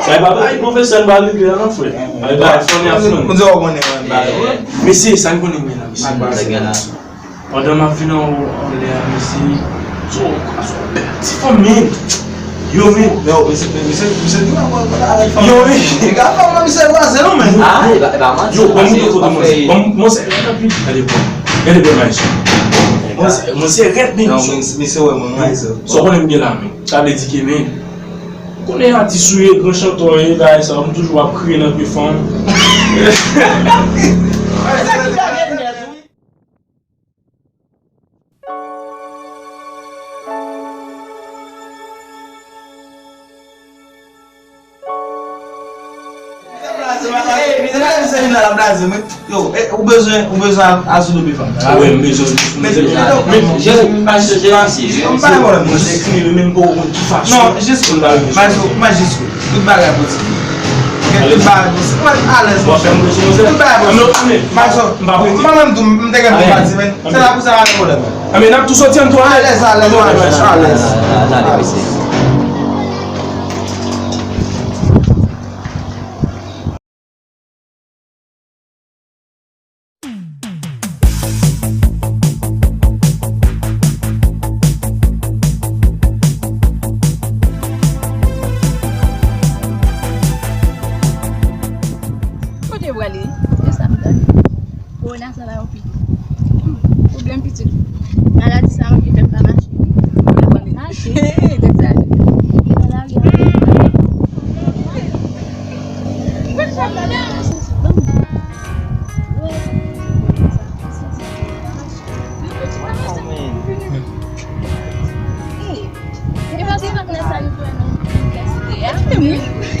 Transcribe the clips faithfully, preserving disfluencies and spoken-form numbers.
Sa e pa bagay pwofesè n pa regle a non, frè. Bagay fò n ap fè. Kounye a w konnen mwen bagay. Mesye, sa n konnen men la, mesye. Pandan m ap vin anwo anlè a, mesye, so, so, ti fanm men. Yo, men. Yo, mesye, mesye, mesye, di mwen, mwen, mwen, avèk fanm. Yo, men. Nèg a fanm nan, misye kwaze, non, men. Ah, e pa, e pa manti, yo, ban m montre foto mwen. Ban m, mwen se rèd anpil. Gade bon. Gade bon, Maestro. Mwen se, mwen se rèd, men. Non, men, misye, wè, mwen, Maestro. Sa w konnen m gen la, men. Sa vle di ke, men, ou konnen atis ou ye, gran chantè w ye, bagay sa, m toujou ap kriye nan pye fanm. Yo, ou bezwen, ou bezwen Azou de Bifan. Wi, m bezwen. Men, men, men, jis, pa jis, jis, m pa gen pwoblèm. Mwen se ekri, men m poko konn ki fason. Non, jis kout, Maestro, mwen jis kout. Tout bagay pou ti fi. Tout bagay pou ti fi. Mwen alèz, monchè. Tout bagay pou ti fi. Maestro, m pa menm tou, m te gen pou pati, men. Se la pou sa, pa gen pwoblèm. A, men n ap tou soti ann tou, alèz, alèz, alèz, alèz. Tande, mesye. Kòwona sa va yo pito. Hmm, pwoblèm pitit. Maladi sa manke fè m pa mache. Mwen pa mache. Hey, tèt chaje.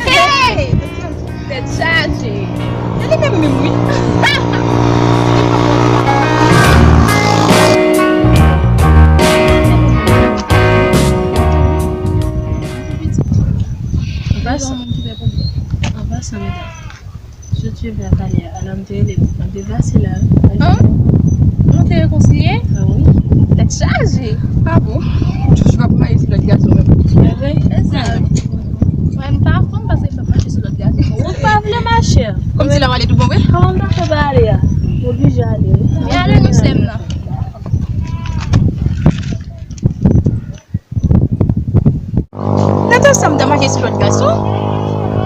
Hey! Tèt chaje. Se li menm menm, wi. Anba sa, anba sa, medam. Soti epi talè a, alò m te rele, m te pase la. An? Nou te rekonsilye? Ah wi. Tèt chaje. Ah bon? Jojo ap mache sou lòt gason menm. Mwen pa fon paske m ap mache sou lòt gason. Ou pa vle mache. Kòmsi la w ale tou bon vre? Kòman m ta fè pa ale a? M oblije ale wi. Men ale non sè m nan. Tata sa m ta mache sou lòt gason.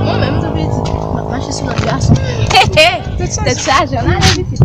Mwen menm tou pitit, m ap mache sou lòt gason. Tèt chaje, ann ale pitit.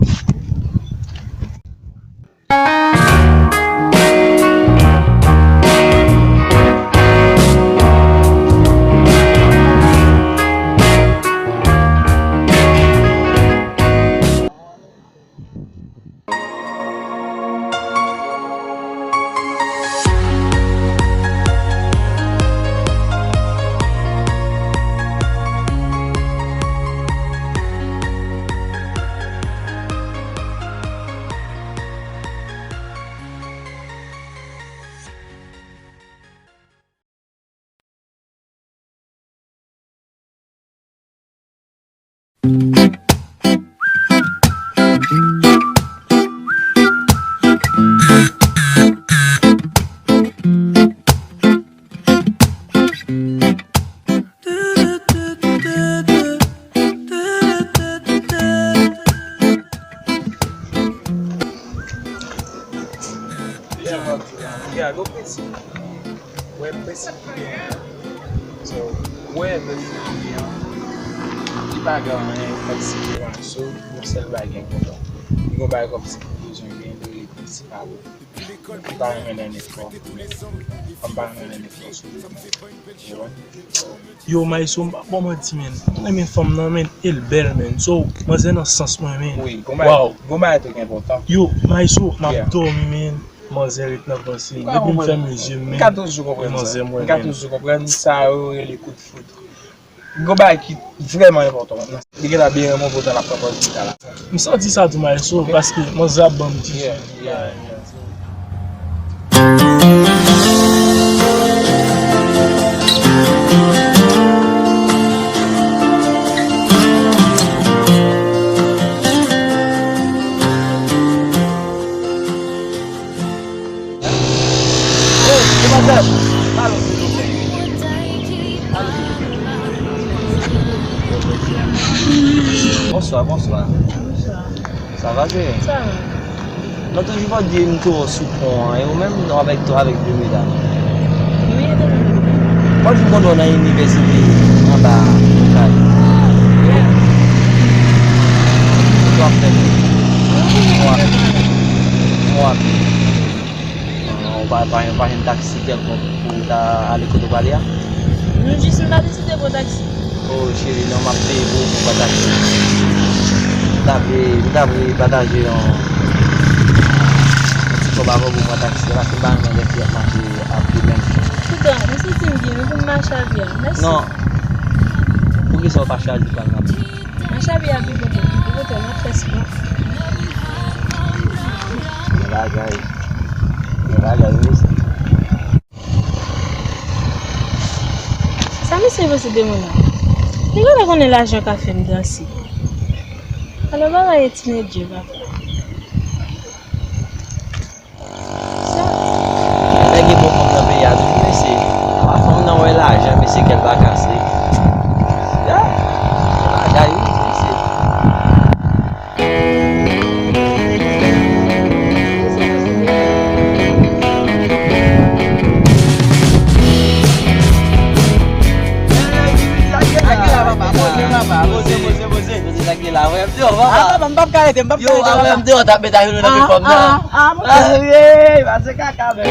Wè, prensip ki genyen an. So, wè, prensip ki genyen an. Li pa gen anyen, prensip ki genyen an. So, yon sèl bagay ki enpòtan. Li gen yon bagay kòmsi ki bezwen genyen, li rele prensip avè w. M pa renmen nan efò. M pa renmen nan efò sou li. Ou konprann? So, Yo, Maestro, m p ap ba w manti, men. Mwen renmen fanm nan, men, e l bèl, men. So, manzè nan sans mwen, men. Wi, gon bagay, gon bagay trè enpòtan. Yo, Maestro, m ap dòmi, men. Manzè ret nan panse m. Depi m fèmen zye m, men, e manzè m wè, men. M ka toujou konprann sa yo rele kout foud. Gon bagay ki vrèman enpòtan. Li gentan byen renmen w, poutan l ap pran pòz li ta la. M santi sa tou, Maestro, paske manzè ap ban m ti sou. Hey, demwazèl, alo, silvouplè. Alo, silvouplè. Bonswa, bonswa. Bonswa. Sa va, cheri? Sa va. Lòt jou, w di m te wè w sou pon an, e ou menm, w avèk, w avèk de medam. Wi, de medam. Mwen vin konn wè w nan inivèsite, anba kay. Sa w ap fè menm? Mwen ap, mwen ap. Ou pa, pa, pa jwenn taksi kèlkonk pou w ta ale kote w prale a? Nou jis nou ta deside pran taksi. O, cheri, non, m ap peye pou ou pran taksi. M ta vle, m ta vle pataje yon, yon ti kòb avè w pou w pran taksi a, paske m pa renmen lè fi ap mache ap de menm. Poutan, m santi m byen, wi, pou m mache avè w. Mèsi. Non. Poukisa w pa chwazi pran l nan pye? Mache avè w pi bon pou mwen. Poutèl, m ap fè spò. Gen bagay. Gen bagay, wi, mesye. Sa misye panse de mwen la? Li genlè konnen lajan ka fè m danse. Alò, bagay e tinedje, papa. Nèg gen bon fanm nan peyi a toujou, mesye. Apa fanm nan wè lajan, mesye, kè l pa kase. Ya, bagay wi, mesye. Poze la, papa, poze, papa, poze, poze, poze. Poze la, papa, m p ap Ka rete, m p ap Yo, ka rete avè konsa. M deyò, t ap met ajenou nan men fòm nan. Ah, ah, ah, wi, pase kaka, men.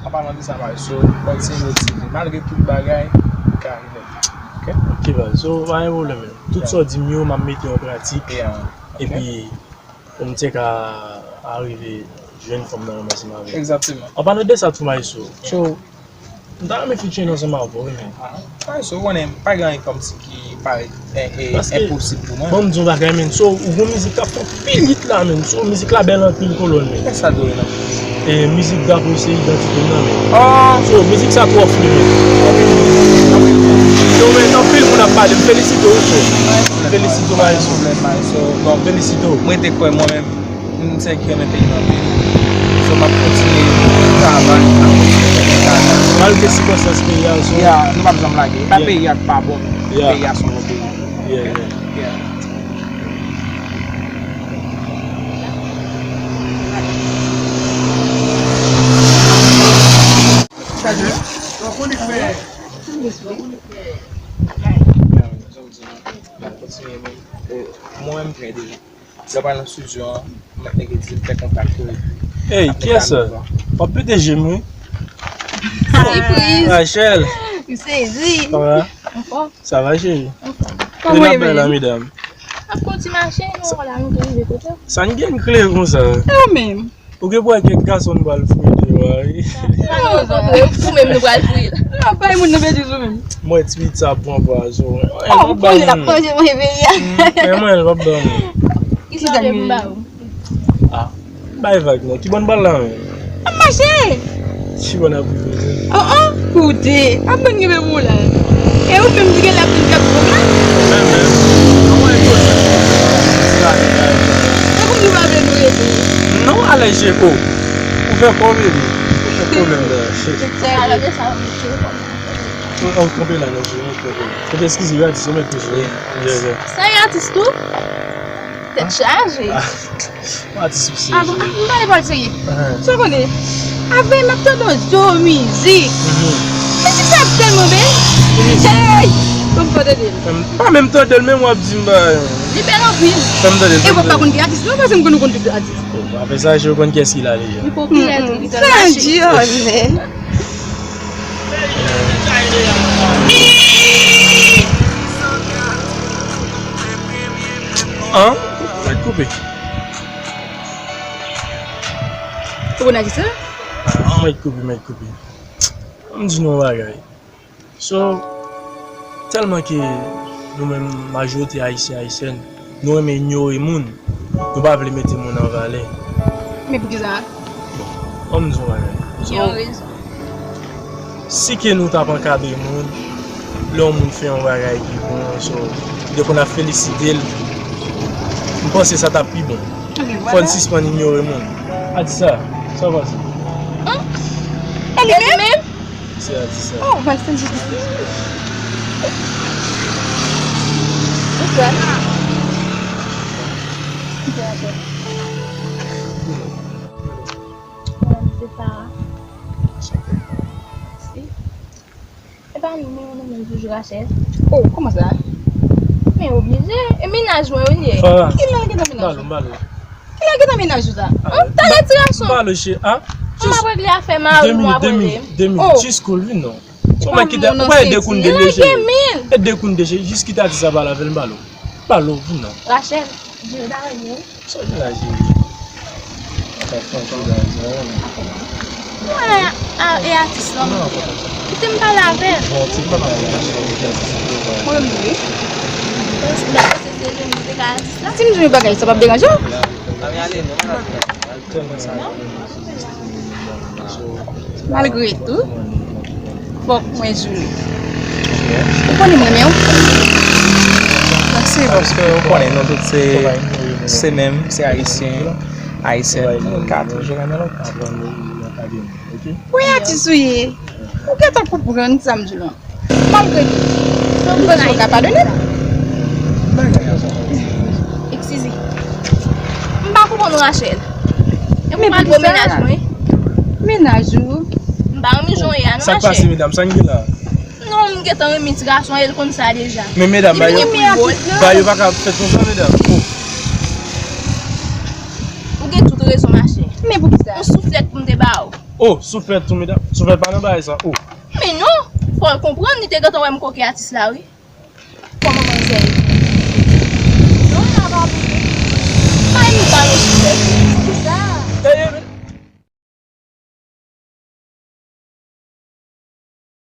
An palan de sa, Maestro, kontinye motive. Malgre tout bagay, ou ka rive. Ok? Ok, baz. So, pa gen pwoblèm, men. Tout sa w di m yo, m ap mete an pratik. Yeah. Ok. Epi, pou m te ka arive jwenn fanm nan ansanm avè m. Egzakteman. An palan de sa tou, Maestro. So, m ta renmen featuring ansanm avè w, wi, men. Ah, Maestro, ou konnen, pa gen anyen kòmsi ki parèt, eh, eh, enposib pou mwen. Paske, bon, m di yon bagay, men. So, ou gon mizik k ap fè anpil hit la, men. So, mizik la bèl anpil kolòn, men. Kisa dwe la? E mizik Dapo se idantite m nan, men. Oh! So, mizik sa twò fre, men. Yo, men, anpil moun ap pale. M felisite w, frè. M felisite w, Maestro. Bon, m felisite w. Mwen te kwè mwen menm, m se ki renmen peyi m anpil. So, m ap kontinye travay, m ap kontinye fè travay. Malgre sikonstans peyi a, so. Ya, nou p ap janm lage. E pa peyi a k pa bon, men peyi a se yon bon peyi. Yeah, yeah. Yeah. Mwen menm trè deja. Lè w pral nan estidyo an, mèt nèg yo di m fè kontak yo epi. Ey, kiyès sa? W ap pete je m, wi. Sipriz. Rachel. M sezi. Sa va? Anfòm. Sa va, cheri? Anfòm. Kòman w ye menm? Medam. Ap kontinye mache, nou la, nou te rive kote. Sa n gen klere konsa? E ou menm? Ou gen pou wè kèk gason nou pral fouye deyò a, wi. Sa nou kontre, ou menm nou pral fouye la. Ou ap bay moun nan betiz ou menm. Mwen, ti pitit sa ap pran pwa, so. Oh, ou konnen l ap manje, manje peyi a. Men mwen, l p ap ban mwen. Kisa w vle pou m ba ou? Ah, bay vag non. Ki bò n pral la menm? Ap mache! Ki bò n ap rive menm? Oh, oh, koute. Ap ban gen pou la. E ou menm ki gen la pou n kap pran la? Men, men. Anmwey, kote? Sa pou nou pa vle nou rete. Non, alèz Jeko. Ou fè kò, bebe. Ou fè pwoblèm la. Sa alè de sa, mesye. Ou, ou kanpe la, non, je, ou kanpe. Kanpe, eskize, yo, atis, ou mèt touche. Yeah, yeah. Sa e atis tou? Tèt chaje. Ah, atis ou se. Ah, bon, ah, m pale pa serye. Ah. Sa w konnen? Avè m ap tande yon zo mizik. Mhm. Mizik sa ap tèlman bèl. Hey! Bon, m pa tande l. M pa menm tande l, menm w ap di m ba. Li bèl anpil. Fè m tande l, fè m tande l. E w pa konn ki atis non, paske m konn ou konn tout atis. Oh, apre sa, je konn kiyès ki la deja. Li popilè tou, li tèlman chik. Sa di, oh, men. An? Mèt koupe. Ou konn atis la? Mèt koupe, mèt koupe. Ann di nou yon bagay. So, tèlman ke nou menm majorite ayisyen, ayisyèn, nou renmen inyore moun, nou pa vle mete moun an valè. Men poukisa? Bon, ann di yon bagay. So, gen yon rezon. Si ke nou t ap ankadre moun, lè yon moun fè yon bagay ki bon, so, depi n ap felisite l, m panse sa t ap pi bon. Ok, vwala. Fò n sispann inyore moun. Atis sa, sa w panse? Hum? E li menm? Se atis sa. Oh, mwen se jis. Mwen se Sarah. Si. E pa nou, men nou menm toujou Rachel. Oh, kòman sa? Men oblije. E mennaj mwen, wi, li ye. Sarah. Ki lè l gentan mennaj ou? Balo, balo. Ki lè l gentan mennaj ou sa? Ah, an talè ti gason. Balo, che, ah. An m ap regle afè mari m, w ap rele m. De minit, de minit, de minit. Oh. Jis cool, vin non. Ou pa kite, ou pa ede kounde deje. E de kounde deje, jis kite atis sa pale avè l, m balo. Balo, vin non. Rachel, jere bagay yo. Sa w gen la, jere? Atò, franchman, bagay sa, non. Mwen, a, e atis la, non. Kite m pale avè l. Bon, ti pa pale avè l, Rachel, ou gen atis la. Mwen menm tou, wi. Paske m ta panse se jwenn li te ka atis la. Si m jwenn yon bagay, sa p ap deranje w? Malgre tou, fòk mwen jwenn ou. Ou konnen m renmen w. Mèsi, paske ou konnen nou tout se, se menm, se ayisyen, ayisyèn. Nou ka toujou renmen lòt. Wi, atis ou ye. Ou gentan konprann sa m di w lan. Malgre tou, m panse w ka padone m. Eskize. M pa konprann ou, Rachel. E pou malgre mennaj mwen. Mennaj ou? M pa renmen jan w ye a, non, machè. Sa k pase, medam? Sa n gen la? Non, m gentan renmen ti gason an, e l konn sa deja. Men medam, Li ba yo, vini pou bòl. Ba yo pa ka fè konsa, medam. Oh. Ou gen tout rezon, machè. Men poukisa? Yon souflèt pou m te ba ou. Oh, souflèt tou, medam. Souflèt pa nan bagay sa. Oh. Men non, fò l konprann, li te gentan wè m koke atis la, wi. Kòman manzè ye? Non, la pa pou. Bay m ba yon souflèt.